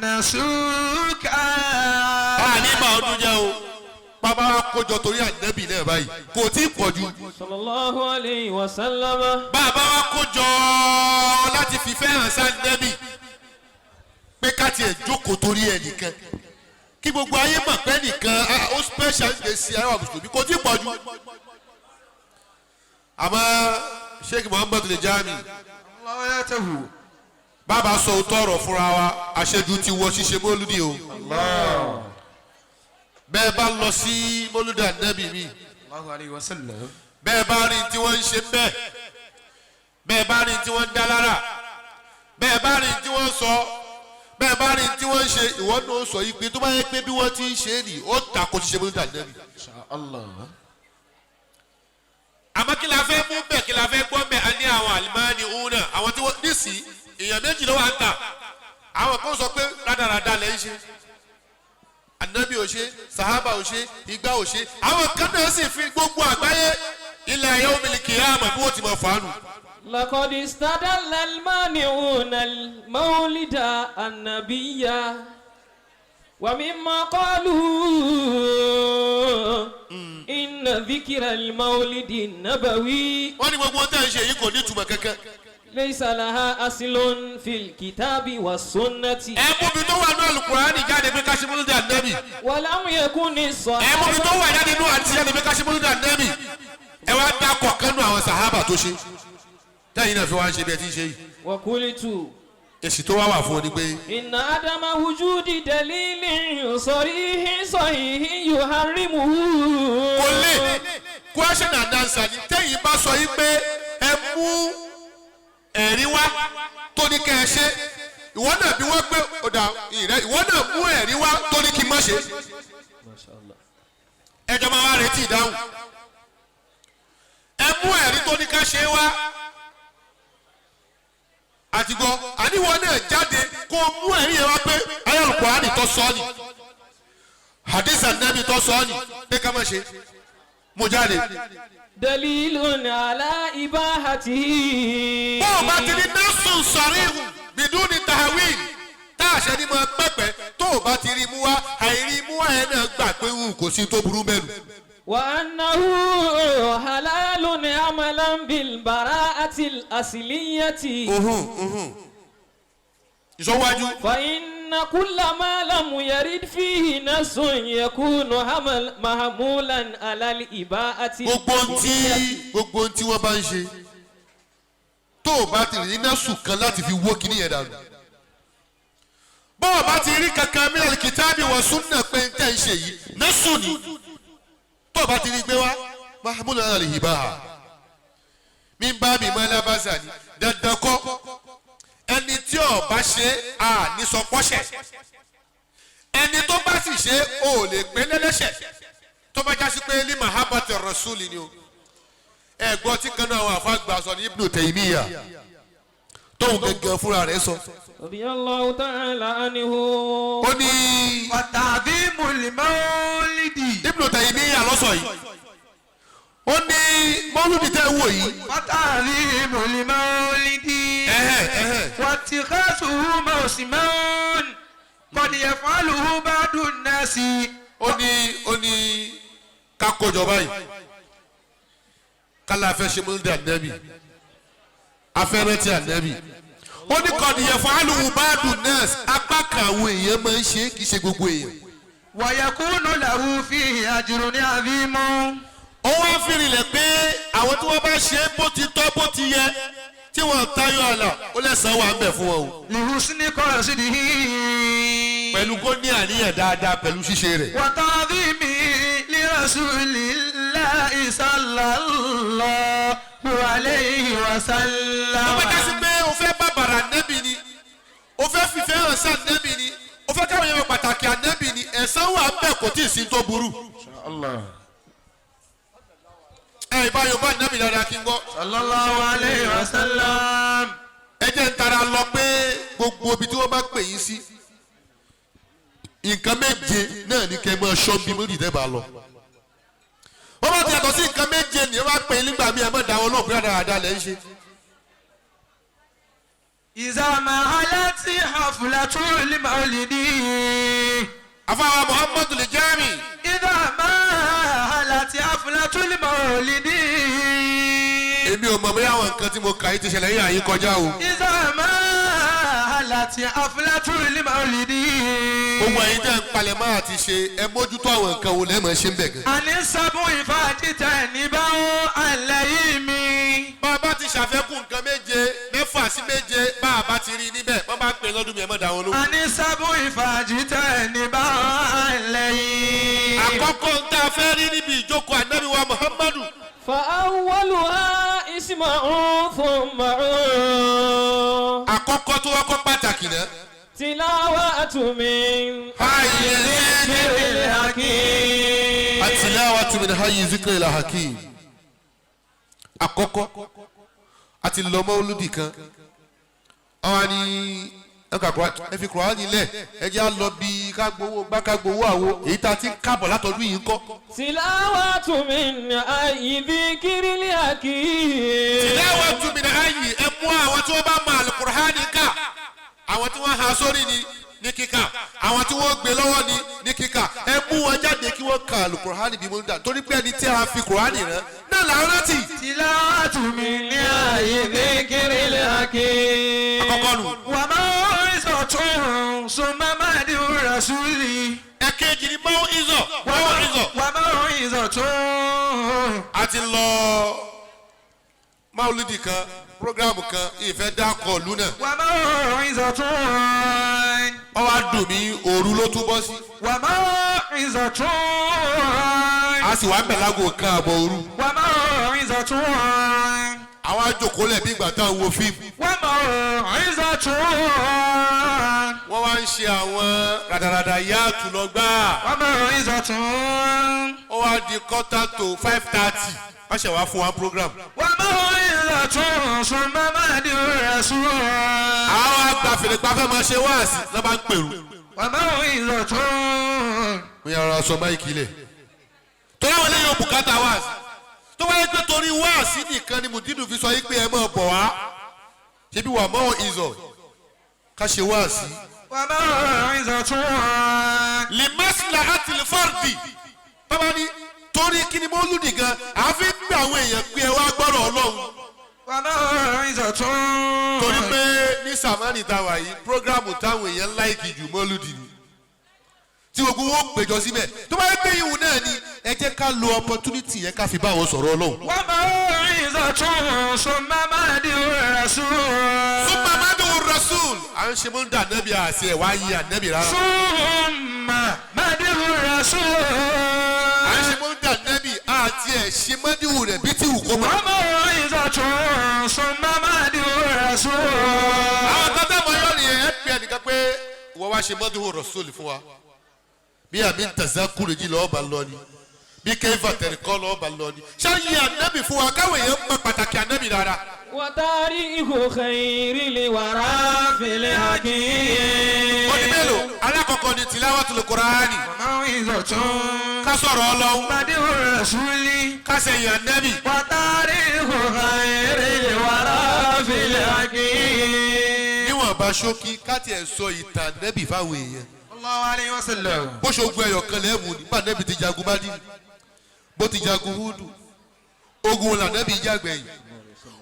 نسوك. A ní bá ọdún jẹ́ o. Bàbá wa kójọ torí ànẹ́bì náà báyìí kò tí ì pọ̀ jù. Sallallahu alayhi wa sallam. Bàbá wa kójọ láti fi fẹ́ràn sáńdẹ́bì pé ká tiẹ̀ jókòó torí ẹ̀ nìkan kí gbogbo ayé mọ̀ pé nìkan ó special ń gbèsè ayé wa mùsùlùmí kò tí ì pọ̀ jù. Àmọ́ Sheikh Muhammad Al-Jami bàbá sọ òótọ́ ọ̀rọ̀ fúnra wa àṣejù ti wọ ṣíṣe mọ́lúdì o. Bẹ́ẹ̀ bá lọ sí mọ́lúdì ànábì mi bẹ́ẹ̀ bá rí tí wọ́n ń ṣe bẹ́ẹ̀ bẹ́ẹ̀ bá rí tí wọ́n ń dá lára bẹ́ẹ̀ bá rí tí wọ́n ń sọ bẹ́ẹ̀ bá rí tí wọ́n ń ṣe ìwọ náà sọ yìí pé tó bá yẹ pé bí wọ́n ti ń ṣe é nì ó takò ṣíṣe mọ́lúdì ànábì. Àmọ́ kí la fẹ́ mú bẹ́ẹ̀ kí la fẹ́ gbọ́ bẹ́ẹ̀ a ní àwọn àlùmáàní òun náà àwọn tí wọ́n nísìí èèyàn méjì ló wà ń tà àwọn kan sọ pé rádaràda lẹ́ ń ṣe ànábì ò ṣe sàhábà ò ṣe igbá ò ṣe àwọn kan náà sì fi gbogbo àgbáyé ilẹ̀ ayé omi kìí àmọ̀ bí wọ́n ti mọ̀ fàánù. لقد استدل المانعون المولد النبي ومما قالوا إن ذكر المولد النبوي Wọ́n ní gbogbo ohun tẹ́ ń ṣe yìí kò ní ìtumọ̀ kankan. ليس لها أصل في الكتاب والسنة. Ẹ mú mi tó wà ní Al-Qur'ani jáde pé ká ṣe mọ́lúdì ànábì. ولم يكن Ẹ mú mi tó الصحابة wà jáde nínú àti jáde pé ká ṣe mọ́lúdì ànábì. Ẹ wá dá kọ̀ọ̀kan nù àwọn sàhábà tó ṣe tẹ́yìn náà fi wá ń ṣe bí ẹ ti ń ṣe yìí. وقلت Èsì tó wá wà fún ọ ni pé إن عدم وجود دليل صريح صحيح يحرمه. Kò lè question and answer ni tẹ́yìn bá sọ yìí pé ẹ mú ẹ̀rí wá tó ní kẹ́ ẹ ṣe ìwọ náà bí wọ́n pé ọ̀dà ìrẹ́ ìwọ náà mú ẹ̀rí wá tó ní kí n má ṣe. Ẹjọ́ máa wá retí ìdáhùn ẹ mú ẹ̀rí tó ní ká ṣe wá àtìgbọ́ àníwọ̀ náà jáde kó mú ẹ̀rí yẹn wá pé ayélujára tó sọ ni hadith anabi tó sọ ni pé ká má ṣe mú jáde. دليل على إباحته. Bó o bá ti ní násùn sọ̀ríhùn bìdúni tàwíìn tá a ṣe ni mo pẹ́pẹ́ tó o bá ti rí mú wá àìrí mú wá ẹ̀ náà gbà pé n kò sí tó burú mẹ́nu. وأنه حلال عملا بالبراءة الأصلية. Ìṣọwájú. فإن كل ما لم يرد فيه نص يكون محمولا على الإباءة. Gbogbo ohun tí wọ́n bá ń ṣe tó o bá ti rí násù kan láti fi wó kíní yẹn dànù bó o bá ti rí kankan minal kitabi wa sunna pé n tẹ́ ń ṣe yìí násù ni tó o bá ti rí gbé wá mahmud al-hibaha mi bá mi mọ́ alábàṣà ni dandan kọ́ ẹni tí ó bá ṣe à ní sọ pọ́ṣẹ̀ ẹni tó bá sì ṣe ò lè pé lẹ́lẹ́ṣẹ̀ tó bá jásí pé ní mahabati rasuli ni o ẹ̀gbọ́n tí kan náà àwọn àfàgbà sọ ní Ibn Taymiyyah tóun gẹ́gẹ́ fúnra rẹ̀ sọ. Radiyallahu ta'ala anhu. Ó ní. Wata'dhimul mawlidi. Ibn Taymiyyah lọ́sọ̀ yìí ó ní mọ́lúdì tẹ́ wò yìí. Wata'dhimul mawlidi. Wattikhadhuhu mawsiman qad yaf'aluhu ba'du an-nasi. Ó ní ká kójọ báyìí Kálá afẹ́ ṣe mọ́lúdì ànẹ́bì. Afẹ́rẹ́ ti ànẹ́bì. Ó ní kọ́nìyàn fún alùpùpù nurse apá kan àwọn èèyàn máa ń ṣe kì í ṣe gbogbo èèyàn. ويكون له فيه أجر عظيم. Ó wá fìrìlẹ̀ pé àwọn tí wọ́n bá ṣe é bó ti tọ́ bó ti yẹ tí wọ́n tayọ àlà ó lẹ́sàn-án wà ń bẹ̀ fún wọn o. لحسن قصده. Pẹ̀lú kó ní àníyàn dáadáa pẹ̀lú ṣíṣe rẹ̀. وتعظيمه لرسول الله صلى الله عليه وسلم. Ó bá dá sí pé o fẹ́ bàbàrà nẹ́bì ni, o fẹ́ fìfẹ́ hàn sí ànẹ́bì ni, o fẹ́ káwọn èèyàn pàtàkì ànẹ́bì ni, ẹ̀san wà ń bẹ̀ kò tí ì sí tó burú. Ẹ ìbá Yorùbá ànẹ́bì dáadáa kí n gbọ́. صلى الله عليه وسلم. Ẹ jẹ́ ń tara lọ pé gbogbo ibi tí wọ́n bá pè yín sí, nǹkan méje náà ní kẹ́ ẹ máa ṣọ́ bí méjì tẹ́ bá lọ. Wọ́n bá ti yàtọ̀ sí nǹkan méje ní wọ́n bá pè yín nígbà míì ẹ má dá wọn lóhùn pé dáadáa lẹ́ ń ṣe. إذا ما علت حفلة المولد. Àfàwà Muhammadu Lijami. إذا ما علت حفلة المولد. Èmi ò mọ̀ bóyá àwọn nǹkan tí mo kà yìí ti ṣẹlẹ̀ yín àyín kọjá o. إذا ما علت حفلة المولد. Gbogbo ẹ̀yin tẹ́ ń palẹ̀ máa ti ṣe ẹ mójútó àwọn nǹkan wo lẹ́ẹ̀mọ̀ ṣe ń bẹ̀ gan. àní sábùn ìfàjìtẹ̀ níbàwọ̀ àlàyé mi. Bá a bá ti ṣàfẹ́kù nǹkan méje mẹ́fà sí méje bá a bá ti rí níbẹ̀ wọ́n bá pè lọ́dún mi ẹ̀ mọ̀ dá wọn lóhùn. àní sábùn ìfàjìtẹ̀ níbàwọ̀ àlàyé. Àkọ́kọ́ ń tá a fẹ́ rí níbi ìjókòó ànábì wa Muhammadu. فأولها اسمع ثم Àkọ́kọ́ tó wọ́kọ́ pàtàkì náà. تلاوة من Hayyi ذكر الحكيم. At-tilawatu min hayyi zikril hakim. Àkọ́kọ́ àti lọ́mọ olùdí kan. Àwọn ni ẹ fi Kùránì lẹ̀ ẹ jẹ́ á lọ bí ká gbowó gbá ká gbowó àwo èyí tá a ti ń kábọ̀ látọdún yìí ń kọ́. تلاوة من أي ذكر الحكيم. Tilawatu min hayyi ẹ mú àwọn tí wọ́n bá mọ Al-Kùránì ká, àwọn tí wọ́n ha sórí ni ní kíkà, àwọn tí wọ́n gbé lọ́wọ́ ni ní kíkà, ẹ mú wọn jáde kí wọ́n ka Al-Kùránì bí mo ń dà torí pé ẹni tí a fi Kùránì rán náà là ń rántí. تلاوة من أي ذكر الحكيم. Àkọ́kọ́ nù. وموعظة ثم مدح الرسول. Ẹ̀kejì ni mọ́ ìzọ̀ mọ́ ìzọ̀. وموعظة. A ti lọ máwùlídì kan programu kan ìfẹ́ dákọ̀ lù náà. وموعظة. Ó wá dùn mí òru ló túbọ̀ sí. وموعظة. A sì wá ń bẹ̀ lágò kan àbọ̀ òru. وموعظة. Àwọn àjòkólẹ̀ bí ìgbà táwọn wo fíìmù. وموعظة. Wọ́n wá ń ṣe àwọn ràdàràdà yáàtù lọ gbáà. وموعظة. Ó wá di 4:45 wọ́n ṣẹ̀ wá fún wa program. وموعظة ثم مدح الرسول. Àwọn agbàfẹ̀lẹ̀gbà fẹ́ máa ṣe wáàsí lọ́ bá ń pèrú. وموعظة. Mo yàrá sọ máìkì lẹ̀. Torí àwọn eléyìí ò bùkátà wáàsí. Tó wáyé pé torí wáàsí nìkan ni Mùdídù fi sọ yí pé ẹ máa bọ̀ wá. Ṣebí wà mọ́ ìzọ̀ ká ṣe wáàsí. وموعظة. Limasla àti lifardi. Bàbá ní torí kí ni mo lùdì gan, àfi ń gbé àwọn èèyàn pé ẹ wá gbọ́rọ̀ Ọlọ́run. وموعظة. Torí pé ní sàmánì táwa yìí, prógrámù táwọn èèyàn láìkì jù mọ́lùdì ni. Tí gbogbo wọn péjọ síbẹ̀. Tó bá yẹ pé ìhùn náà ni ẹ jẹ́ ká lo opportunity yẹn ká fi bá àwọn sọ̀rọ̀ Ọlọ́run. وموعظة ثم مدح الرسول. Súnmọ́ Mádùn Rasul. À ń ṣe mú dà nẹ́bí àti ẹ̀ wá yí ànẹ́bí rárá. ثم مدح الرسول. À ń ṣe mú dà nẹ́bí àti ẹ̀ ṣe mọ́díwù rẹ̀ bí tí wù kó mọ́. وموعظة ثم مدح الرسول. Àwọn kan tẹ́ mọ yọ nìyẹn ẹ pè ẹnìkan pé wọ́n wá ṣe mọ́díwù Rasul fún wa. Bí àmì tàzákùrù jí lọ́ọ́ bá lọ ni. Bí kẹ́fà tẹ̀ríkọ́ lọ́ọ́ bá lọ ni. Ṣé yí ànẹ́bí fún wa káwọn èèyàn mọ pàtàkì ànẹ́bí rárá. وتاريخ خير الورى في الحكيم. Ó ní mélòó? Alákọ̀ọ́kọ́ ni tìláwàtul Kùránì. وموعظة Ká sọ̀rọ̀ Ọlọ́run. مدح الرسول. Ká ṣe yìn ànẹ́bí. وتاريخ خير الورى في الحكيم. Níwọ̀n bá ṣókí ká tiẹ̀ sọ ìtàn ànẹ́bí fáwọn èèyàn. الله عليه وسلم. Bó ṣe ogun ẹyọ kan lẹ́mù nígbà nẹ́bí ti jagun Bádìrì, bó ti jagun Húdù, Ogun wo lànàbí jágbẹ̀yìn?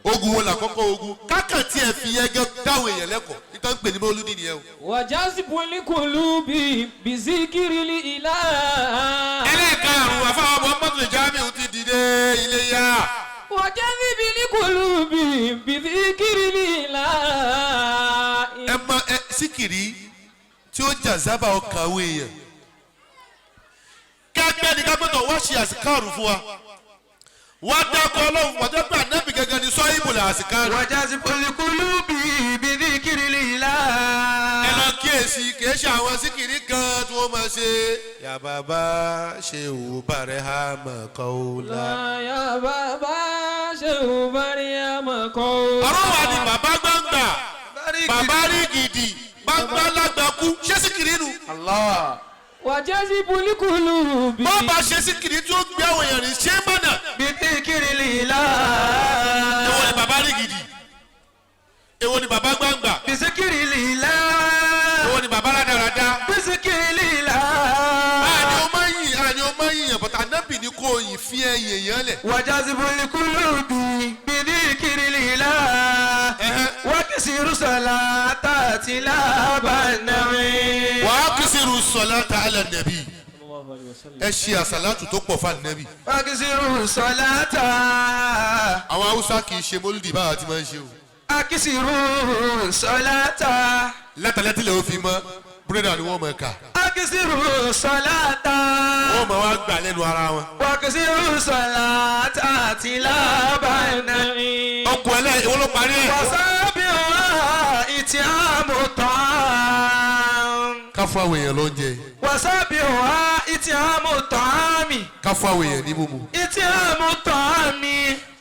Ogun wo làkọ́kọ́ ogun? Kákàn tí ẹ fi yẹn gẹ́ dáhùn èèyàn lẹ́kọ̀ọ́ nítorí pé ní mọ́lúdì nìyẹn o. وجذب القلوب بذكر الإله. Ẹlẹ́ẹ̀karùn-ún, àfáwọn Muhammadu Jamiu ti dìde ilé yá. وجذب القلوب بذكر الإله. Ẹ mọ ẹ síkìrì tí ó jà sábà ọkàn àwọn èèyàn. Kẹ́kẹ́ ni kápẹ́tọ̀ wá ṣe àsìkáàrù fún wa. Wá dákọ̀ Ọlọ́run wàjọ́ pé ànábì gẹ́gẹ́ ni sọ́yìnbùlà àsìkáàrù. وجذب القلوب بذكر الإله. Ẹ lọ kíyèsí, kìí ṣe àwọn síkìrì kan tí wọ́n máa ṣe. Yà bàbá ṣe òwò bàrẹ̀ ha mọ̀ kọ́ ó la. يا بابا شو مريم قول. Ọ̀rọ̀ wa ni bàbá gbangba, bàbá rí gidi, gbangba lágbàkú, ṣé síkìrì nù? الله. وجذب القلوب. Bọ́ bá ṣe síkìrì tí ó gbé àwọn èèyàn rìn ṣé mọ̀nà. بذكر الإله. Èwo ni bàbá rí gidi? Èwo ni bàbá gbangba? بذكر الإله. Èwo ni bàbá rádaràda? بذكر الإله. Àní o máa ń yìn, àní o máa ń yìn, bàtà nábì ní kò yìn fi ẹyìn èèyàn lẹ̀. وجذب القلوب بذكر الإله. وكسر صلاة تلاب النبي. Wàá kìsìrù sọ̀láta alẹ́ nẹ̀bí. Ẹ ṣe àsàlátù tó pọ̀ fún ànẹ́bí. وكسر صلاة. Àwọn Haúsá kì í ṣe mólúdì báwa ti máa ń ṣe o. أكسر صلاة. Látàlẹ́tìlẹ̀ ó fi mọ́, búrẹ́dà ni wọ́n mọ̀ ká. أكسر صلاة. Wọ́n mọ̀ wá gbà lẹ́nu ara wọn. وكسر صلاة تلاب النبي. Ọkọ̀ ẹlẹ́ ìwọ ló parí ẹ̀. وسابعها إتعام الطعام. Ká fún àwọn èèyàn lóúnjẹ. وسابعها إتعام الطعام. Ká fún àwọn èèyàn ní mímu. إتعام الطعام.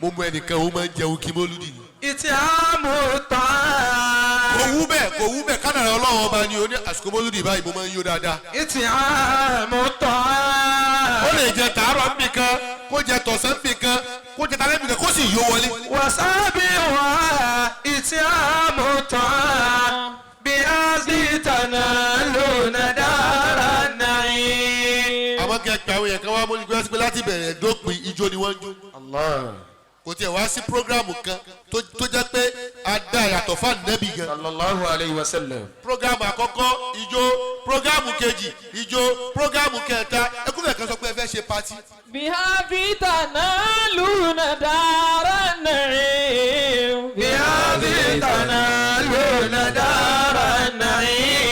Mo mọ ẹnìkan ó máa ń jẹun kí mólúdì ni. إتعام الطعام. Kò wú bẹ́ẹ̀, kò wú bẹ́ẹ̀, kádàrá Ọlọ́run ọba ni o ní àsìkò mólúdì báyìí mo máa ń yó dáadáa. إتعام الطعام. Ó lè jẹ tàárọ̀ níbì kan, kó jẹ tọ̀sán níbì kan, kó jẹ talẹ́ níbì kan, kó sì yó wọlé. وسابعها إتعام الطعام. بهذه تنالون دار النعيم. Àmọ́ kẹ́ pé àwọn èèyàn kan wá mólúdì gbé pé láti bẹ̀rẹ̀ dópin ijó ni wọ́n ń jó. الله. Kò tiẹ̀ wá sí prógráàmù kan tó jẹ́ pé a dá yàtọ̀ fún ànẹ́bì gan. صلى الله عليه وسلم. Prógráàmù àkọ́kọ́ ijó, prógráàmù kejì ijó, prógráàmù kẹta, ẹkúnfẹ̀ kan sọ pé ẹ fẹ́ ṣe patí. بها تنالون دار النعيم. بهذه تنالون دار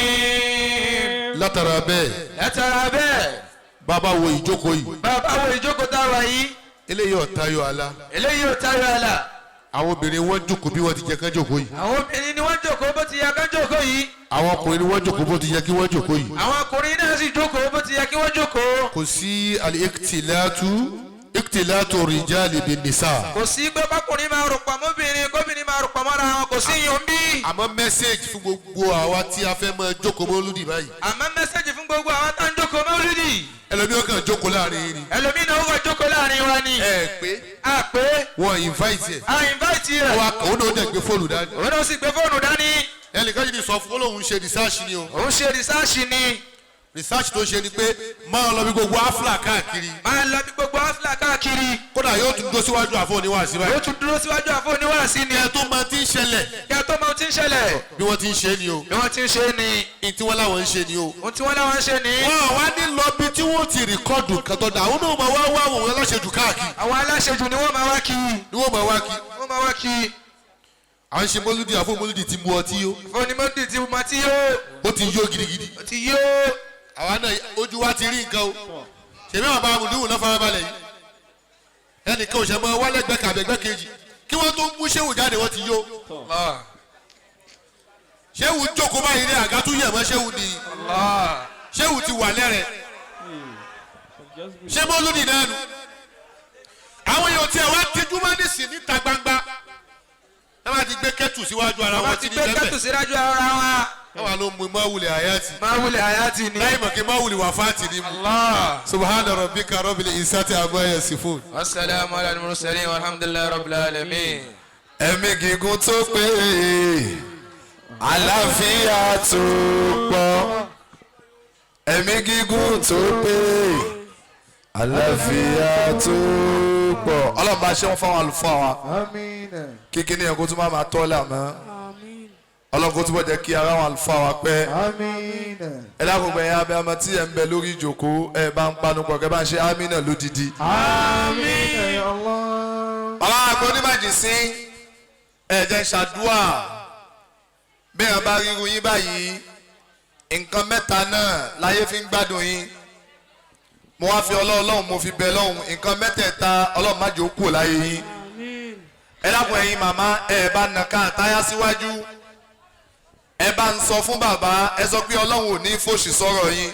النعيم. Látara bẹ́ẹ̀, Látara bẹ́ẹ̀, bàbá wo ìjókòó yìí, bàbá wo ìjókòó tá a wà yìí, eléyìí ọ̀tayọ̀ àlá. eléyìí ò tayọ àlà. Àwọn obìnrin wọ́n jókòó bí wọ́n ti jẹ́ kán jókòó yìí. Àwọn obìnrin ni wọ́n jókòó bó ti yẹ kán jókòó yìí. Àwọn ọkùnrin ni wọ́n jókòó bó ti yẹ kí wọ́n jókòó yìí. Àwọn ọkùnrin náà sì jókòó bó ti yẹ kí wọ́n jókòó. Kò sí al-ikhtilatu ikhtilatu rijali bin nisa. Kò sí pé kọkùnrin máa rò pọ̀ mọ́bìnrin, kóbìnrin máa rò pọ̀ mọ́ra wọn, kò sí yìí ń bí. Àmọ́ mẹ́sẹ̀gì fún gbogbo àwa tí a fẹ́ máa jókòó mọ́lúdì báyìí. Àmọ́ mẹ́sẹ̀gì fún gbogbo àwọn tá ń jókòó mọ́lúdì. Ẹlòmíràn kàn jókòó láàrin yìí ni. Ẹlòmíì náà ó wà jókòó láàrin wa ni. Ẹ pé A pé wọ́n invite ẹ̀. a invite rẹ̀. Wọ́n òun náà dẹ̀ gbé fóònù dání. Òun náà sì gbé fóònù dání. Ẹnìkan yìí ni sọ fún olóhùn ṣe research ni o. Òun ṣe rìsáàṣì ni. Research tó ṣe ni pé máa lọ bí gbogbo afla káàkiri. Máa lọ bí gbogbo áfíà káàkiri. Kódà yóò tún dúró síwájú àfọ oníwàásí Ó báyìí. tún dúró síwájú àfọ oníwàásí ni. Kí ẹ tó máa ti ń ṣẹlẹ̀ Kí ẹ tó mọ ohun tí ń ṣẹlẹ̀. bí wọ́n ti ń ṣe ni o. Bí wọ́n ti ń ṣe ni. Ní tí wọ́n láwọn ń ṣe ni o. Ohun tí wọ́n láwọn ń ṣe ni. Wọ́n wá ní lọ bí tí wọ́n ti rìkọ́dù kan tó dà. Àwọn náà máa wá wá àwọn aláṣejù káàkiri. Àwọn aláṣejù ni wọ́n máa wá kí. Ni wọ́n máa wá kí. Wọ́n máa wá kí. À ń ṣe mọ́lúdì, àfọ mọ́lúdì ti mu ọtí yó. Fóònù ti mọ tí yó. Ó ti yó gidigidi. Ó ti yó. Àwa náà ojú wa ti rí nǹkan o. Ṣèbí àwọn bàbá mùdíwù náà farabalẹ̀ yìí. Ẹnìkan ò ṣe mọ wálẹ́gbẹ́ kàbẹ̀gbẹ́ kejì. Kí wọ́n tó mú ṣéwù jáde wọ́n ti yó. Ṣéwù jókòó báyìí ní àga tún yẹ̀ mọ́ ṣéwù ni. Ṣéwù ti wà lẹ́rẹ̀. Ṣé mọ́lúdì náà nu? Àwọn èèyàn tiẹ̀ wá tijú máa ní sìn níta gbangba. Ẹ máa ti gbé kẹ́tù síwájú ara Wọ́n wọn ti tí ní gbé kẹ́tù bẹ́ẹ̀. síwájú ara wa. Káwa ló mú máwùlẹ̀ àyàtì. Máa wulẹ̀ àyàtì ni. Láì mọ̀ kí máwùlẹ̀ wà fáàtì ni mu. Allah. Subhana rabbika rabbil izzati amma yasifun. Wasalaamu ala al-mursalin walhamdulillahi rabbil alamin. Ẹ̀mí gígùn tó pé, àlàáfíà tó pọ̀, ẹ̀mí gígùn tó pé. Àlàáfíà tó pọ̀. Ọlọ́run bá ṣe wọ́n fáwọn àlùfáà wa. Kíkí ní ẹ̀kọ́ tó máa tọ́ là mọ́. Ọlọ́run kó túbọ̀ jẹ́ kí ara àwọn àlùfáà wa pẹ́. Ẹ dákun gbẹ̀yìn abẹ́ ọmọ tí ẹ̀ ń bẹ lórí ìjòkó ẹ bá ń panu pọ̀ kẹ́ bá ń ṣe àmín lódìdí. Bàbá àgbọ̀ onímọ̀jì sí ẹ jẹ́ ṣàdúà bí ẹ bá ríru yín báyìí nǹkan mẹ́ta náà láyé fi ń gbádùn yín. Mo wá fi ọlọ́run mo fi bẹ lọ́hùn nǹkan mẹ́tẹ̀ẹ̀ta ọlọ́run má jẹ́ ó kúrò láyé yín. Ẹ dákun ẹ̀yin màmá ẹ bá nàka àtáyá síwájú ẹ bá ń sọ fún bàbá ẹ sọ pé ọlọ́run ò ní fòṣì sọ̀rọ̀ yín.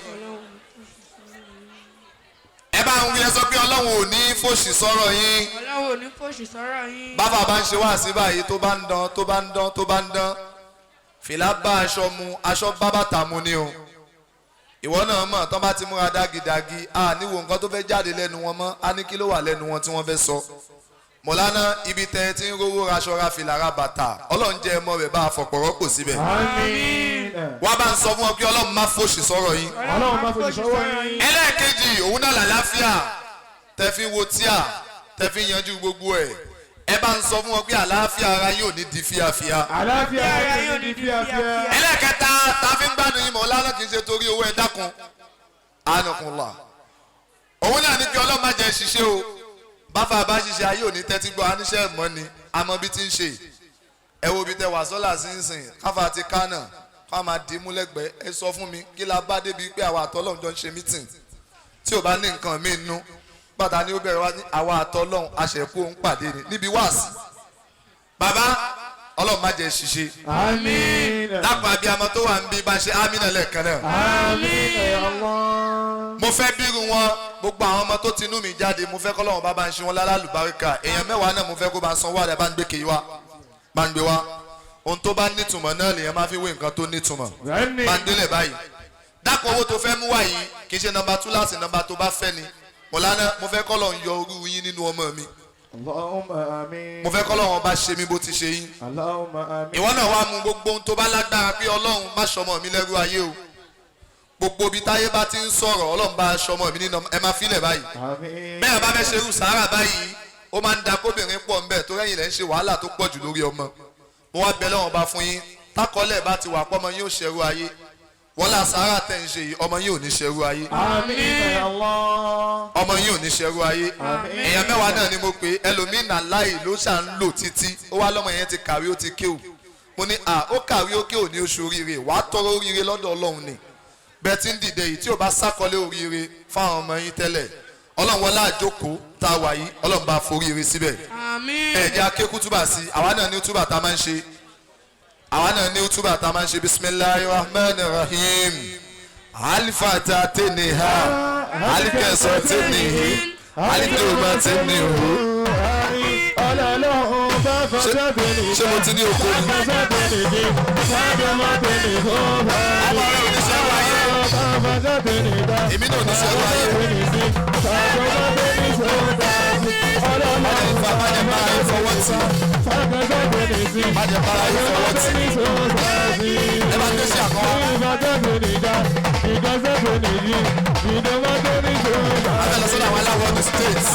Ẹ bá ń wí ẹ sọ pé ọlọ́run ò ní fòṣì sọ̀rọ̀ yín. Ọlọ́run ò ní fòṣì sọ̀rọ̀ yín. Bàbá bá ń ṣe wá sí báyìí tó bá ń dán tó bá ń dán tó bá ń dán fìlà bá aṣọ mu aṣọ bá bàtà mu ni o. Ìwọ náà mọ̀ tán bá ti múra dágidàgi a níwo nǹkan tó fẹ́ jáde lẹ́nu wọn mọ́ a ní kí ló wà lẹ́nu wọn tí wọ́n fẹ́ sọ. Mọ̀lánà ibi tẹ́ ẹ ti ń rówó raṣọ ra fìlà ra bàtà ọlọ́run jẹ́ ẹmọ rẹ̀ bá a fọ̀pọ̀ rọ́pò síbẹ̀. Wá bá ń sọ fún ọ pé ọlọ́run má fòṣì sọ̀rọ̀ yín. Ọlọ́run má fòṣì sọ̀rọ̀ yín. Ẹlẹ́ẹ̀kejì òun náà làlàáfíà tẹ́ fi wo tíà tẹ́ fi yanjú gbogbo ẹ̀. Ẹ bá ń sọ fún ọ pé àlàáfíà ara yóò ní di fíafíà. Àlàáfíà ara yóò ní di fíafíà. Ẹlẹ́ẹ̀kẹta ta fi ń gbádùn yín mọ̀lánà kì í ṣe torí owó ẹ dákun. Ànàkùnlá. Òun náà ní kí ọlọ́run má jẹ́ ṣiṣẹ́ o. Báfa bá ṣiṣẹ́ ayé òní tẹ́tí gbọ́ aníṣẹ́ mọ́ ni àmọ́ bí ti ń ṣe. Ẹ wo ibi tẹ wà sọ́là sínsìn káfa ti kánà ká máa dì í mú lẹ́gbẹ̀ẹ́. Ẹ sọ fún mi kí la bá débi pé àwa àtọ́lọ́run jọ ń ṣe mítìn tí ò bá ní nǹkan míì nú. Bàtà ni ó bẹ̀rẹ̀ wá ní àwa àtọ́lọ́run aṣẹ̀kú òun pàdé ni níbi wáàsí. Bàbá ọlọ́run má jẹ́ ṣiṣẹ́. Àmín. Dákun abiyamọ tó wà ń bí bá ṣe àmín náà lẹ́ẹ̀kan náà. Àmín. Mo fẹ́ bírú wọn gbogbo àwọn ọmọ tó ti inú mi jáde mo fẹ́ kọ́lọ́run bá bá ń ṣe wọn lálùbáríkà èèyàn mẹ́wàá náà mo fẹ́ kó bá sanwó àdá bá ń gbé kiri wá bá ń gbé wá ohun tó bá nítumọ̀ náà lèèyàn máa fi wé nǹkan tó nítumọ̀ bá ń délẹ̀ báyìí. Dákun owó tó fẹ́ mú wá yìí kì í ṣe nọ́mbà túláàsì nọ́mbà tó bá fẹ́ ni mọ̀lánà mo fẹ́ kọ́lọ́run yọ orú yín nínú ọmọ mi. Allahumma àmín. Mo fẹ́ kọ́lọ́run ọba ṣe mí bó ti ṣe yín. Allahumma àmín. Ìwọ náà wá mú gbogbo ohun tó bá lágbára pé ọlọ́run má ṣọmọ mi lẹ́rú ayé o. Gbogbo ibi táyé bá ti ń sọ̀rọ̀ ọlọ́run bá ṣọmọ mi nínú ẹ máa filẹ̀ báyìí. Àmín. Bẹ́ẹ̀ bá fẹ́ ṣe irú sàárà báyìí ó máa ń da kóbìnrin pọ̀ ńbẹ̀ tó rẹ́yìn lẹ́ ń ṣe wàhálà tó pọ̀ jù lórí ọmọ. Mo wá bẹ lọ́wọ́n bá fún yín tákọ́lẹ̀ bá ti wà pọ́mọ yín ò ṣerú ayé wọ́lá sàárà tẹ̀ ń ṣe yìí ọmọ yín ò ní ṣerú ayé. Àmín. Ọmọ yín ò ní ṣerú ayé. Èèyàn mẹ́wàá náà ni mo pè é ẹlòmínà láì ló ṣà ń lò títí ó wá lọ́mọ yẹn ti kàwé ó ti kéwù. Mo ní à ó kàwé ó kéwù ní oṣù oríire wàá tọrọ oríire lọ́dọ̀ ọlọ́run ni. Bẹ́ẹ̀ ti ń dìde yìí tí ò bá sákọlé oríire fáwọn ọmọ yín tẹ́lẹ̀ ọlọ́run wọlé àjókòó tá a wà yìí ọlọ́run bá foríire síbẹ̀. Àmín. Ẹ jẹ́ akékú túbà sí àwa náà ní túbà tá a máa ń ṣe. Àwa náà ní túbà tá a máa ń ṣe bisimilahi rahman rahim alifata teniha alikẹsọ tenihi alidoma tenihu. Ṣé mo ti ní oko ni? Ọmọ rẹ ò ní ṣe wáyé. Èmi náà ò ní ṣe wáyé. Má jẹ́ bára yín fọwọ́ tì. Má jẹ́ bára yín fọwọ́ tì. Ẹ bá gbé sí àkọ́wá. A fẹ́ lọ sọ́dọ̀ àwọn aláwọ̀ ọdún states.